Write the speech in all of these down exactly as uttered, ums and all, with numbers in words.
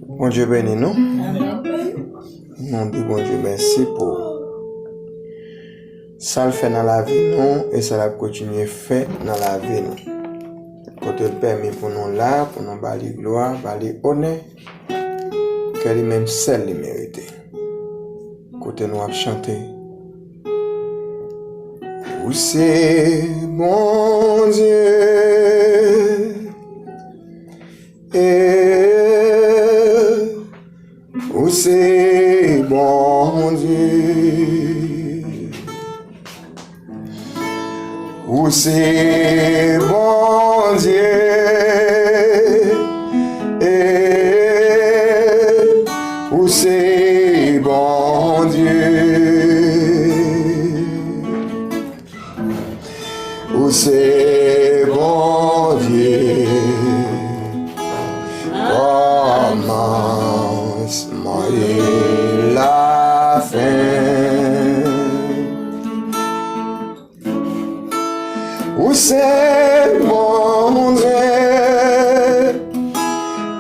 Bondye beni nou. Nou di Bondye mèsi pou sa l fè nan lavi nou e sa l ap kontinye fè nan lavi nou. Kote l pèmi pou nou la, pou nou ba li glwa, ba li onè, ke li menm sèl li merite. Kote nou ap chante. Ou se Bondye. E ou se Bondye. Ou se Bondye. E ou se Bondye. Ou se Bondye, kòmansman e lafen. Ou se Bondye,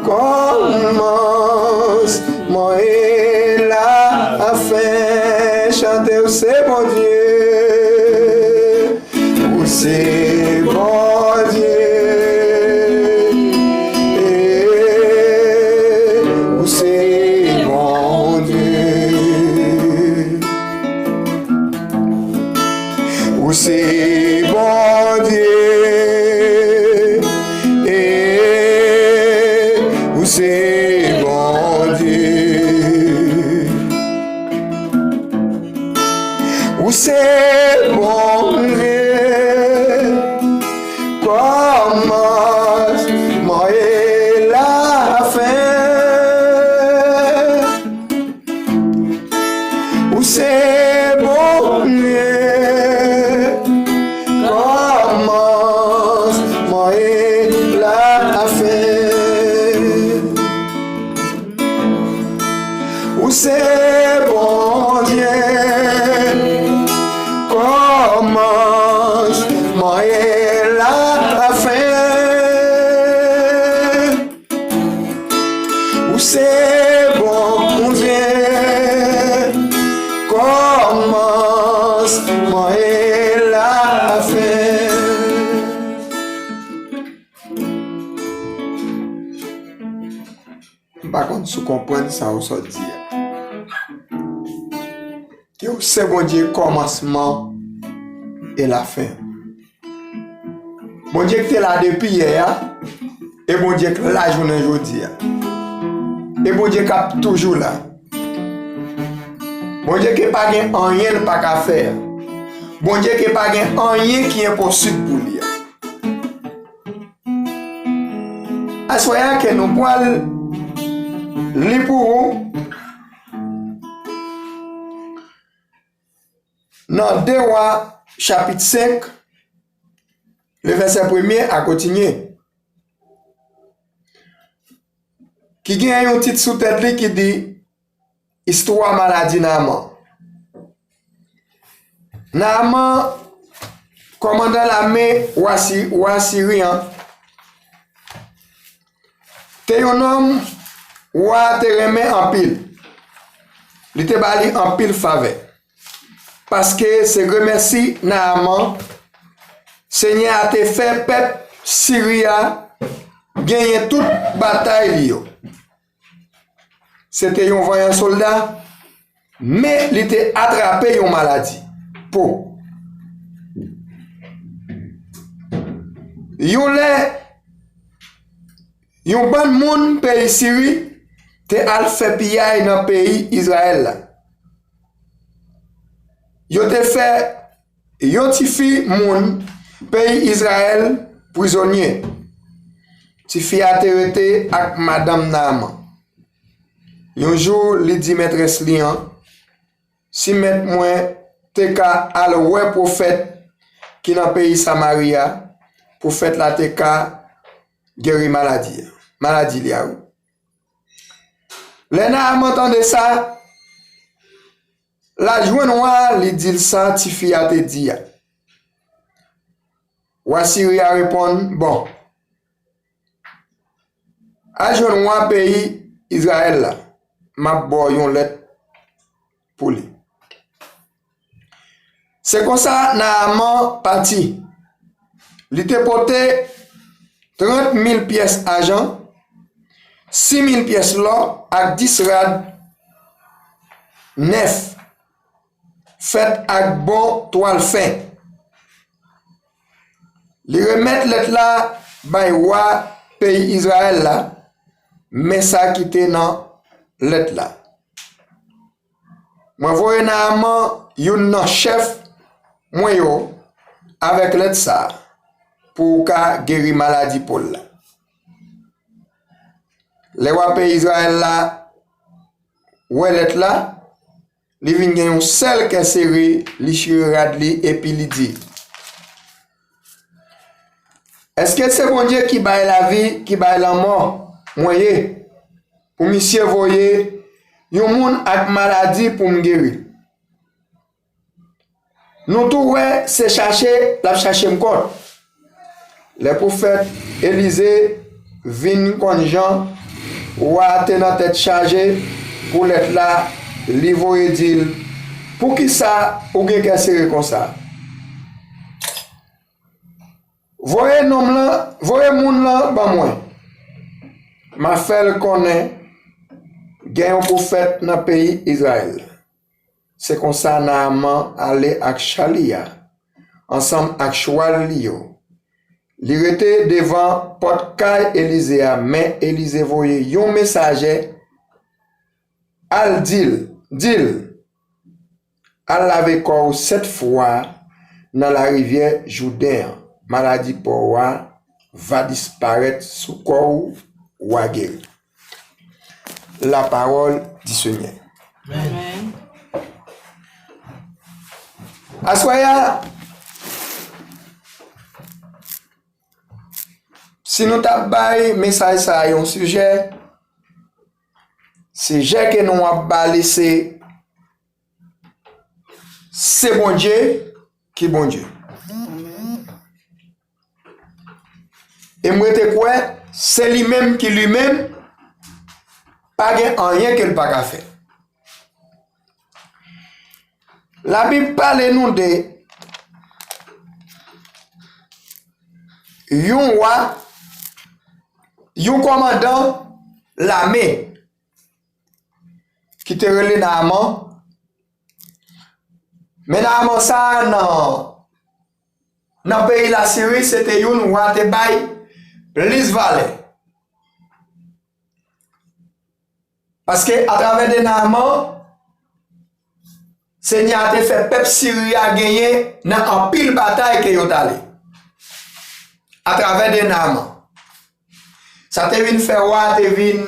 kòmansman e lafen. Chante, ou se Bondye. Ou se Bondye. Ou se Bondye. Ou se Bondye. E ou se Bondye. Ou se Bondye. Kòmansman e lafen. Ou se Bondye, kòmansman e lafen. Ou se Bondye, kòmansman e lafen. Ou se Bondye, kòmansman e lafen. M pa konn si w konprann sa ou sot di a. Ke ou se Bondye kòmansman e lafen. Bondye ki te la depi yè a, e Bondye k la jounen jodi a. E Bondye k ap toujou la. Bondye ke pa gen anyen l pa ka fè a. Bondye ke pa gen anyen ki enposib pou li a. Aswè a ke nou pral li pou ou nan de Wa chapit senk, le vèsè premye a kontinye, ki gen yon tit sou tèt li ki di, istwa maladi Naaman. Naaman, kòmandan lame wa Si-, wa Siri an, te yon nonm wa a te renmen anpil. Li te ba li anpil favè. Paske se gremèsi Naaman, Senyè a te fè pèp Siri a genyen tout batay li yo. Se te yon vanyan sòlda, men li te atrape yon maladi po. Yon lè, yon bann moun peyi Siri te al fè piyay nan peyi Izrayèl la. Yo te fè yon tifi moun peyi Izrayèl prizonye. Tifi a te rete ak madanm Naaman. Yon jou, li di mètrès li an, si mèt mwen te ka al wè pwofèt ki nan peyi Samari a, pwofèt la te ka geri maladi a, maladi li a, wi. Lè Naaman tande sa, l al jwenn wa a, li di l sa tifi a te di a. Wa Siri a reponn, bon, al jwenn wa peyi Izrayèl la, m ap ba w yon lèt pou li. Se konsa Naaman pati. Li te pote trant mil pyès ajan, sis mil pyès lò ak dis rad nèf fèt ak bon twal fen. Li remèt lèt la bay wa peyi Izrayèl la, men sa ki te nan lèt la. Mwen voye Naaman, youn nan chèf mwen yo, avèk lèt sa a, pou w ka geri maladi po l la. Lè wa peyi Izrayèl la wè lèt la, li vin gen yon sèl kè sere, li chire rad li epi li di, èske se Bondye ki bay lavi, ki bay lanmò mwen ye, pou misye voye yon moun ak maladi pou m geri l? Nou tou wè se chache l ap chache m kont. Lè pwofèt Elize vin konn jan wa a te nan tèt chaje pou lèt la, li voye di l, poukisa ou gen kè sere konsa? Voye nonm lan, voye moun lan ban mwen. M a fè l konnen gen yon pwofèt nan peyi Izrayèl. Se konsa Naaman ale ak cha li a, ansanm ak chwal li yo. Li rete devan pòt kay Elize a, men Elize voye yon mesaje al di l, di l, al lave kò w sèt fwa nan larivyè Jouden an. Maladi po w a va disparèt sou kò w, w a geri. La parole du Seigneur. Amèn. Aswè a, si nou t ap bay mesaj sa a yon sijè, sijè ke nou ap ba li se, se Bondye ki Bondye. E m rete kwè, se li menm ki li menm, pa gen anyen ke l pa ka fè. Labib pale nou de yon wa, yon kòmandan lame ki te rele Naaman. Men Naaman sa a nan, nan peyi Lasiri, se te youn wa te bay plis valè. Paske atravè de Naaman, Senyè a te fè pèp Siri a genyen nan anpil batay ke yo t ale. Atravè de Naaman. Sa te vin fè wa a te vin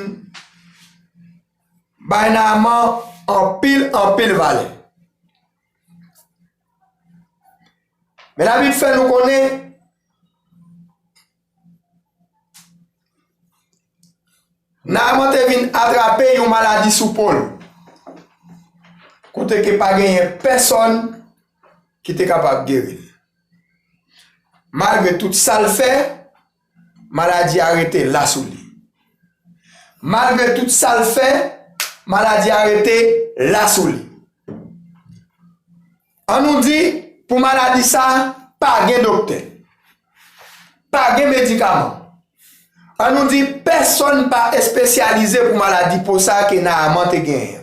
bay Naaman anpil, anpil valè. Men Labib fè nou konnen, Naaman te vin atrape yon maladi sou po l, kote ke pa genyen pèsòn ki te kapab geri l. Malgre tout sa l fè, maladi a rete la sou li. Malgre tout sa l fè, maladi a rete la sou li. An nou di, pou maladi sa a, pa gen doktè. Pa gen medikaman. An nou di, pèsòn pa espesyalize pou maladi po sa a ke Naaman te genyen.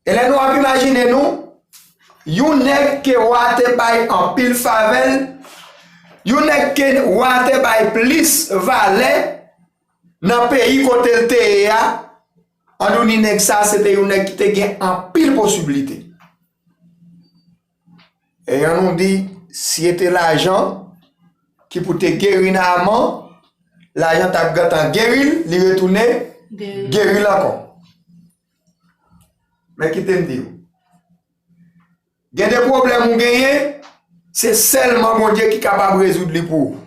E lè nou ap imajine nou, yon nèg ke wa te bay anpil favè l, yon nèg ke wa te bay plis valè nan peyi kote l te ye a, an nou di nèg sa a se te yon nèg ki te gen anpil posiblite. E an nou di, si se te lajan ki pou te geri Naaman, lajan t ap gentan geri l, li retounen geri l ankò. Men kite m di w, gen de pwoblèm ou genyen, se sèlman Bondye ki kapab rezoud li pou ou.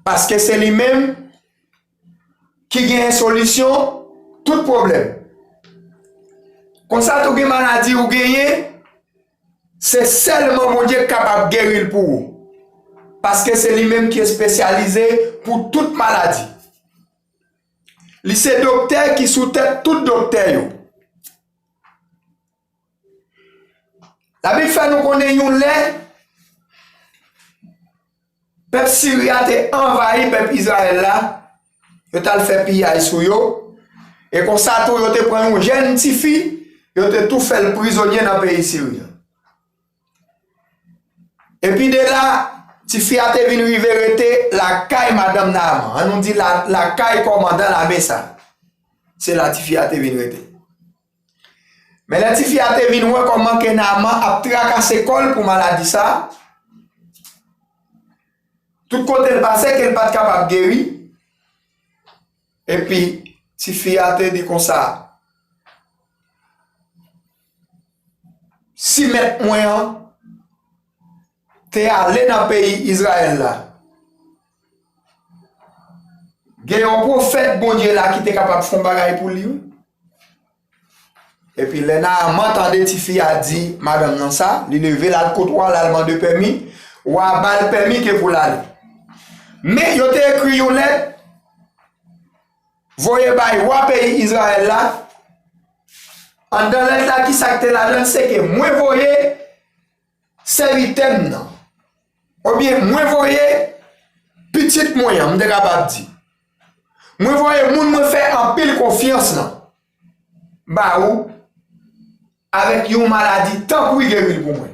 Paske se li menm ki genyen solisyon tout pwoblèm. Konsa tou gen maladi ou genyen, se sèlman Bondye k kapab geri l pou ou. Paske se li menm ki espesyalize pou tout maladi. Li se doktè ki sou tèt tout doktè yo. Labib fè nou konnen yon lè, pèp Siri a te anvayi pèp Izrayèl la, yo t al fè piyay sou yo, e konsa tou yo te pran yon jèn tifi, yo te tou fè l prizonye nan peyi Siri a. Epi de la, tifi a te vin rive rete lakay madanm Naaman. An nou di la, lakay kòmandan lame sa. Se la tifi a te vin rete. Men lè tifi a te vin wè kòman ke Naaman ap trakase kò l pou maladi sa, tout kote l pase ke l pa t kapab geri, epi tifi a te di konsa, si mèt mwen an te ale nan peyi Izrayèl la, gen yon pwofèt Bondye la ki te kapab fè yon bagay pou li, wi. Epi lè Naaman tande tifi a di madanm nan sa, li leve l al kot wa, l al mande pèmi. Wa ba l pèmi ke pou l ale. Men yo te ekri yon lèt, voye bay wa peyi Izrayèl la. Anndan lèt la, ki sa k te ladan l? Se ke mwen voye sèvitè m nan, oubyen mwen voye pitit mwen an, m te kapab di. Mwen voye moun mwen fè anpil konfyans lan ba ou avèk yon maladi, tanpri geri l pou mwen.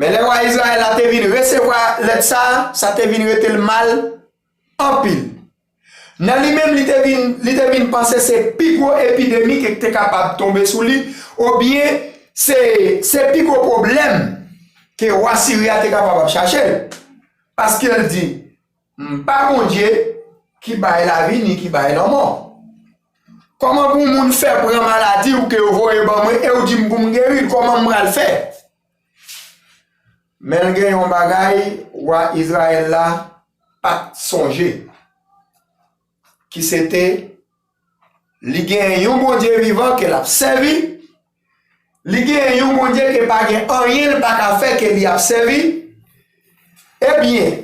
Men lè wa Izrayèl la te vin resevwa lèt sa a, sa te vin rete l mal anpil. Nan li menm, li te vin, li te vin panse se pi gwo epidemi ke te kapab tonbe sou li, oubyen se, se pi gwo pwoblèm ke wa Siri a te kapab ap chache l. Paske l di, "M pa Bondye ki bay lavi ni ki bay lanmò. Kòman pou moun fè pran maladi ou ke yo voye ban mwen e ou di m pou m geri l, kòman m pral fè?" Men l gen yon bagay wa Izrayèl la pa t sonje, ki se te li gen yon Bondye vivan ke l ap sèvi, li gen yon Bondye ke pa gen anyen l pa ka fè ke li ap sèvi. Ebyen,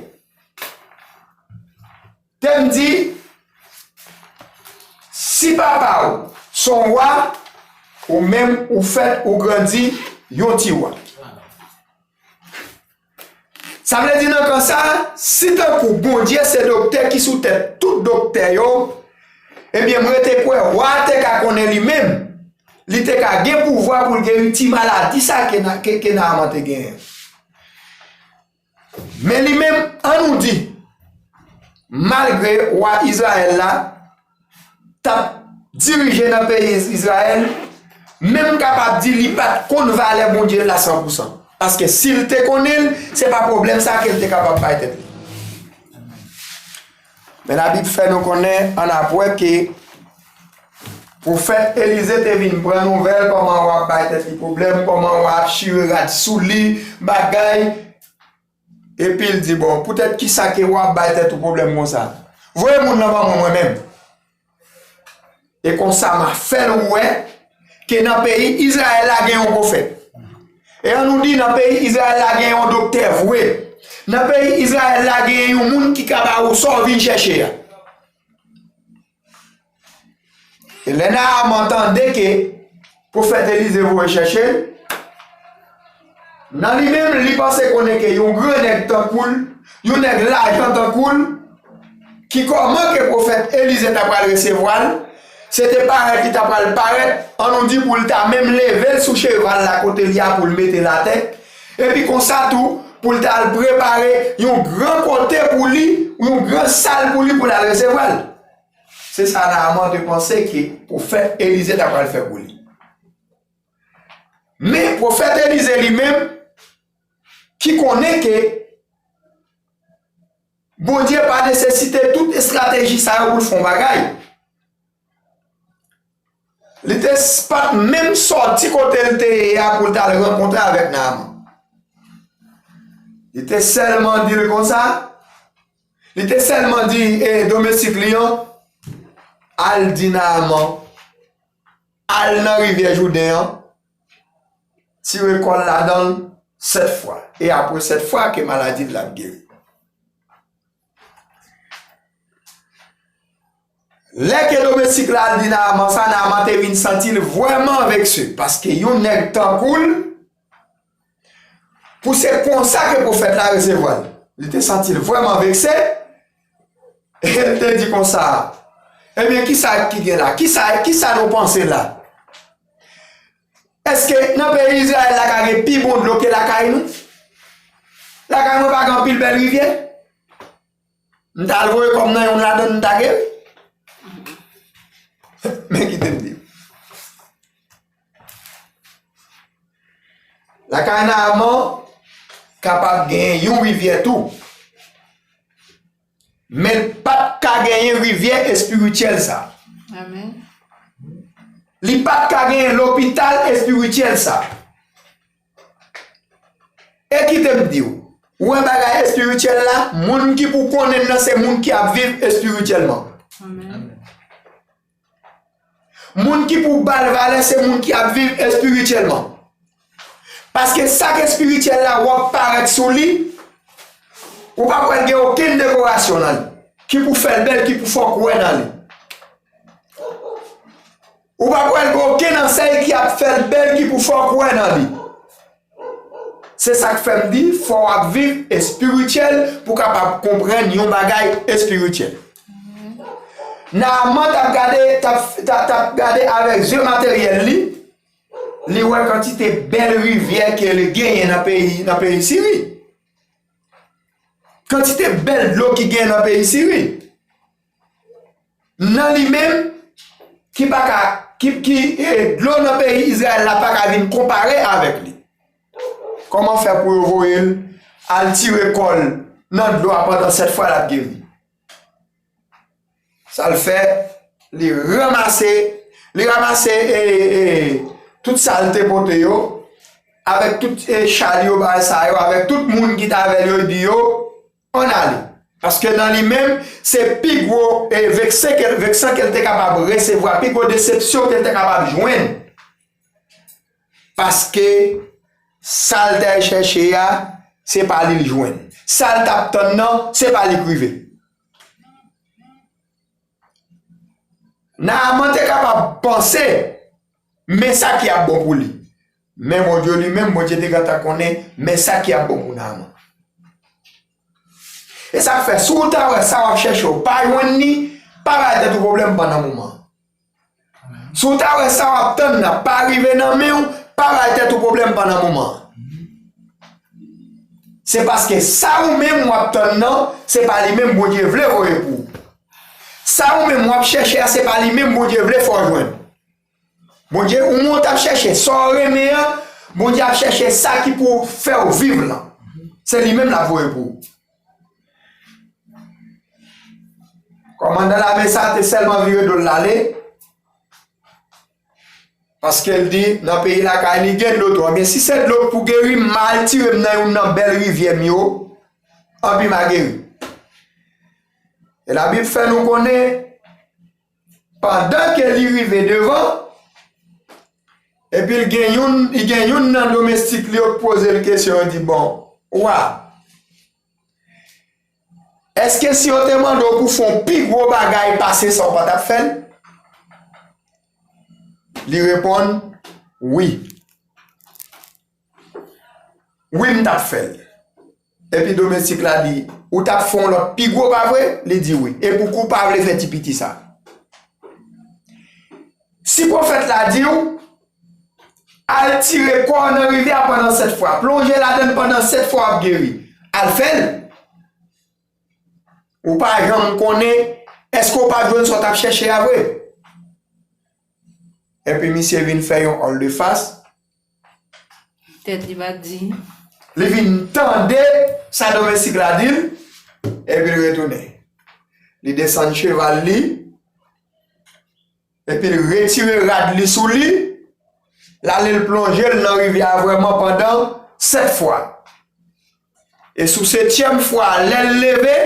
te m di, si papa w s on wa, ou menm ou fèt ou grandi yon ti wa. Sa vle di nan ka sa, si tankou Bondye se doktè ki sou tèt tout doktè yo, ebyen m rete kwè wa a te ka konnen li menm, li te ka gen pouvwa pou l geri ti maladi sa ke, ke, ke Naaman te genyen. Men li menm, an nou di, malgre wa Izrayèl la t ap dirije nan peyi Izrayèl, men m kapab di li pa t konn valè Bondye la san pou san. Paske si l te konnen l, se pa pwoblèm sa ke l te kapab bay tèt li. Men Labib fè nou konnen annapre ke pwofèt Elize te vin pran nouvèl kòman wa ap bay tèt li pwoblèm, kòman wa ap chire rad sou li, bagay. Epi l di, "Bon, poutèt ki sa ke w ap bay tèt ou pwoblèm konsa? Voye moun nan ban mwen, mwen menm. E konsa, m a fè l wè ke nan peyi Izrayèl la gen yon pwofèt. E an nou di, nan peyi Izrayèl la gen yon doktè vre. Nan peyi Izrayèl la gen yon moun ki ka ba ou sa w vin chèche a." E lè Naaman tande ke pwofèt Elize voye chèche l, nan li menm, li panse konnen ke yon gran nèg tankou l, yon nèg lajan tankou l, ki kòman ke pwofèt Elize ta pral resevwa l, se te parèt li ta pral parèt, an nou di pou l ta menm leve l sou cheval la kote li a pou l mete l atè, epi konsa tou, pou l ta al prepare yon gran kote pou li, yon gran sal pou li pou l al resevwa l. Se sa Naaman te panse ke pwofèt Elize ta pral fè pou li. Men pwofèt Elize li menm, ki konnen ke Bondye pa nesesite tout estrateji sa yo pou l fè yon bagay. Li te s-, pa t menm sòti kote l te ye a pou l t al rankontre avèk Naaman. Li te sèlman di l konsa, li te sèlman di, e, domestik li an, "Al di Naaman, al nan rivyè Jouden an, tire kò l ladan l sèt fwa, e apre sèt fwa ke maladi l la ap geri." Lè ke domestik la di Naaman sa, Naaman te vin santi l vrèman vekse, paske yon nèg tankou l, pou se konsa ke pwofèt la resevwa l. Li te santi l vrèman vekse, e l te di konsa, ebyen, kisa ki gen la? Kisa, kisa nou panse la? Èske nan peyi Izrayèl la ka gen pi bon dlo ke lakay nou? Lakay mwen pa gen anpil bèl rivyè? M t al voye kòb nan youn ladan l, m ta geri. Men kite m di w. Lakay Naaman kapab gen yon rivyè tou. Men l pa t ka genyen rivyè espirityèl sa. Amèn. Li pa t ka genyen lopital espirityèl sa. E kite m di w, ou wè bagay espirityèl la, moun ki pou konnen l nan se moun ki ap viv espirityèlman. Amèn. Moun ki pou ba l valè se moun ki ap viv espirityèlman. Paske sa k espirityèl la w ap parèt sou li, ou p ap wè l gen okenn dekorasyon nan li ki pou fè l bèl, ki pou fè w kwè nan li. Ou p ap wè l gen okenn ansèy ki ap fè l bèl, ki pou fè w kwè nan li. Se sa k fè m di, fò w ap viv espirityèl pou w kapab konprann yon bagay espirityèl. Naaman t ap gade, t ap, t ap, t ap gade avèk zye materyèl li, li wè kantite bèl rivyè ke li genyen nan peyi, nan peyi Siri. Kantite bèl dlo ki genyen nan peyi Siri. Nan li menm, ki pa ka, ki, ki, e, dlo nan peyi Izrayèl la pa ka vin konpare avèk li. Kòman fè pou yo voye l al tire kò l nan dlo a pandan sèt fwa l ap geri? Sa l fè, li ranmase, li ranmase, e, e, tout sa l te pote yo, avèk tout, e, cha li yo, bagay sa yo, avèk tout moun ki t avè l yo, li di yo, ann ale. Paske nan li menm, se pi gwo, e, vekse ke, veksan ke l te kapab resevwa, pi gwo desepsyon ke l te kapab jwenn. Paske sa l t al chèche a, se pa li l jwenn. Sa l t ap tann nan, se pa li k rive. Naaman te kapab panse, men sa ki ap bon pou li. Men Bondye li menm, Bondye te gentan konnen, men sa ki ap bon pou Naaman. E sa k fè, si w ta wè sa w ap chèche, w pa jwenn li, pa bay tèt ou pwoblèm pandan moman an. Si w ta wè sa w ap tann nan pa rive nan men w, pa bay tèt ou pwoblèm pandan moman an. Se paske sa ou menm w ap tann nan, se pa li menm Bondye vle voye pou ou. Sa ou menm w ap chèche a, se pa li menm Bondye vle fè w jwenn. Bondye, ou menm w t ap chèche sa w renmen an, Bondye ap chèche sa ki pou fè w viv lan. Se li menm l ap voye pou ou. Kòmandan lame sa a te sèlman vire do l l ale, paske l di, nan peyi lakay li gen dlo tou. Ebyen, si se dlo k pou geri m, m al tire m nan youn nan bèl rivyè m yo, anpi m a geri. E Labib fè nou konnen, pandan ke li rive devan, epi l gen youn, li gen youn nan domestik li yo k poze l kesyon, yo di, bon, wa, èske si yo te mande w pou fè yon pi gwo bagay pase sa, w pa t ap fè l? Li reponn, wi. Wi, m t ap fè l. Epi domestik la di, ou t ap fè yon lòt pi gwo, pa vre? Li di, wi. E pouki w pa vle fè ti piti sa? Si pwofèt la di w, al tire kò w nan rivyè a pandan sèt fwa, plonje ladan l pandan sèt fwa, w ap geri. Al fè l. Ou pa janm konnen, èske w p ap jwenn sa w t ap chèche a vre? Epi misye vin fè yon volte-face. Tèt li pa t di. Li vin tande sa domestik la di l, epi l retounen. Li desann cheval li, epi l retire rad li sou li, l ale l plonje l nan rivyè a vrèman pandan sèt fwa. E sou setyèm fwa a, lè l leve,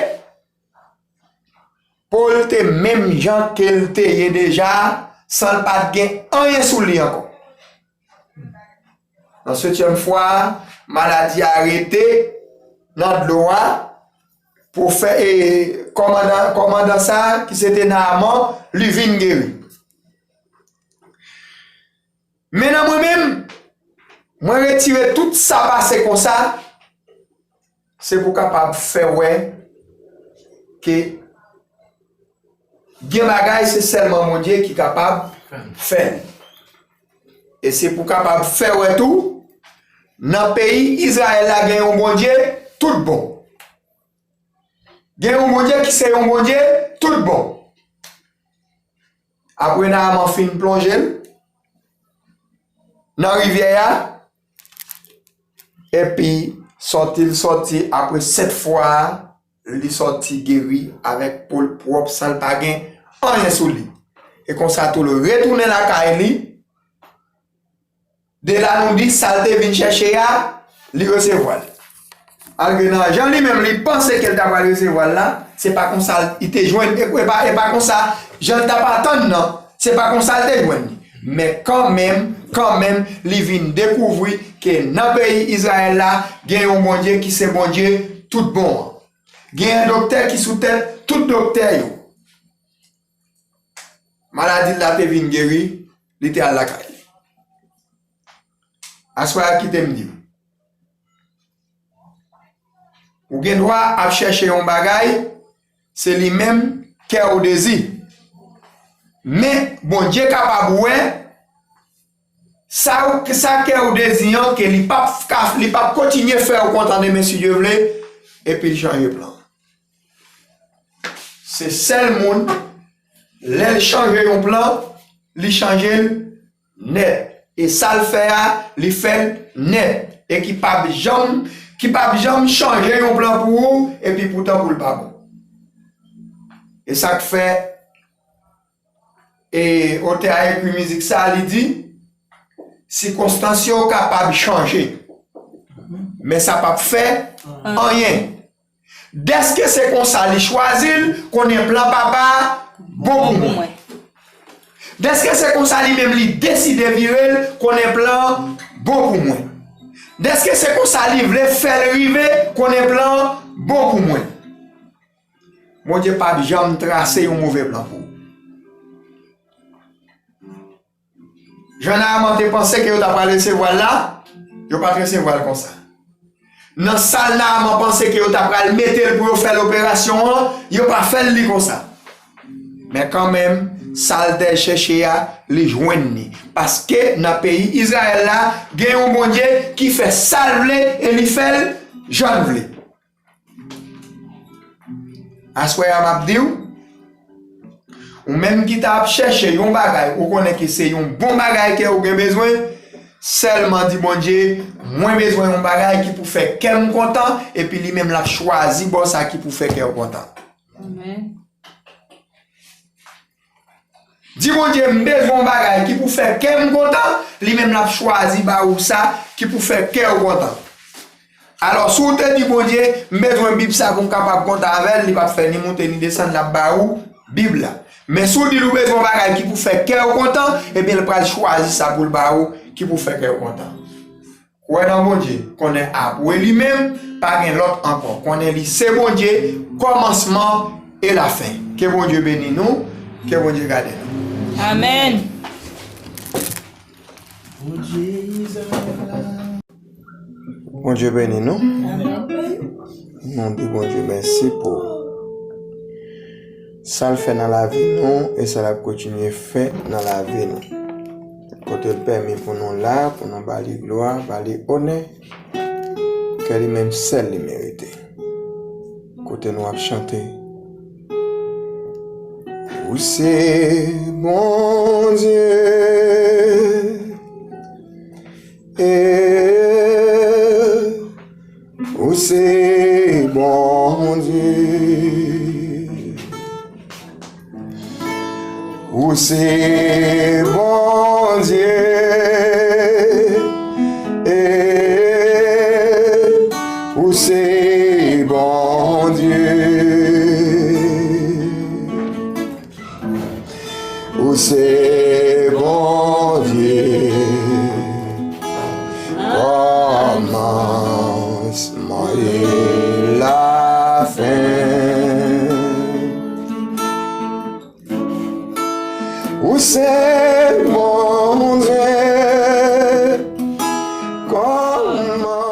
po l te menm jan ke l te ye deja, san l pa t gen anyen sou li ankò. Nan setyèm fwa a, maladi a rete nan dlo a, pwofè-, e, kòmandan, kòmandan sa a, ki se te Naaman, li vin geri. Men nan mwen menm, mwen retire tout sa pase konsa, se pou kapab fè wè ke gen bagay se sèlman Bondye ki kapab fè l. E se pou kapab fè wè tou, nan peyi Izrayèl la gen yon Bondye tout bon. Gen yon Bondye ki se yon Bondye tout bon. Apre Naaman fin plonje l nan rivyè a, epi sòti l sòti apre sèt fwa a, li sòti geri avèk po l pwòp, san l pa gen anyen sou li. E konsa tou, l retounen lakay li. De la nou di sa l te vin chèche a, li resevwa l. Malgre nan jan li menm li panse ke l ta pral resevwa l la, se pa konsa l, li te jwenn, e, e pa, e pa konsa jan l t ap atann nan, se pa konsa l te jwenn li. Men kanmenm, kanmenm, li vin dekouvri ke nan peyi Izrayèl la, gen yon Bondye ki se Bondye tout bon an. Gen yon doktè ki sou tèt tout doktè yo. Maladi l la te vin geri, li te al lakay li. Aswè a, kite m di w. Ou gen dwa ap chèche yon bagay, se li menm kè w dezi. Men, Bondye kapab wè sa w, sa kè w dezi an, ke li p ap ka, li p ap kontinye fè w kontan demen, si Dye vle, epi l chanje plan. Se sèl moun, lè l chanje yon plan, li chanje l nèt. E sa l fè a, li fè l nèt. E ki p ap janm, ki p ap janm chanje yon plan pou ou, epi poutan pou l pa bon. E sa k fè, e otè a ekri mizik sa, li di, sikonstans yo kapab chanje, men sa p ap fè anyen. Dèske se konsa li chwazi l, konnen plan papa a bon pou mwen. Dèske se konsa li menm li deside vire l, konnen plan bon pou mwen. Dèske se konsa li vle fè l rive, konnen plan bon pou mwen. Bondye p ap janm trase yon move plan pou ou. Jan Naaman te panse ke yo ta pral resevwa l la, yo pa t resevwa l konsa. Nan sal Naaman panse ke yo ta pral mete l pou yo fè l operasyon an, yo pa fè l li konsa. Men kanmenm, sa l te chèche a, li jwenn li. Paske nan peyi Izrayèl la, gen yon Bondye ki fè sa l vle e li fè l jan l vle. Aswè a m ap di w, ou menm ki ta ap chèche yon bagay, ou konnen ke se yon bon bagay ke ou gen bezwen, sèlman di Bondye, mwen bezwen yon bagay ki pou fè kè m kontan, epi li menm l ap chwazi ba w sa ki pou fè kè w kontan. Amèn. Di Bondye, m bezwen yon bagay ki pou fè kè m kontan, li menm l ap chwazi ba ou sa ki pou fè kè w kontan. Alò, si w te di Bondye, m bezwen Bib sa pou m kapab kontan avè l, li p ap fè ni moute ni desann, l ap ba ou Bib la. Men si w di l ou bezwen yon bagay ki pou fè kè w kontan, ebyen, l pral chwazi sa pou l ba ou ki pou fè kè w kontan. Kwè nan Bondye, konnen apre li menm, pa gen lòt ankò. Konnen li se Bondye, kòmansman e lafen. Ke Bondye beni nou, ke Bondye gade nou. Amèn. Bondye beni nou. Nou di Bondye mèsi pou sa l fè nan lavi nou e sa l ap kontinye fè nan lavi nou. Kote l pèmi pou nou la, pou nou ba li glwa, ba li onè, ke li menm sèl li merite. Kote nou ap chante. Ou se Bondye. E ou se Bondye. Ou se Bondye. E ou se Bondye. Ou se Bondye, kòmansman e lafen. Ou se Bondye. Kòman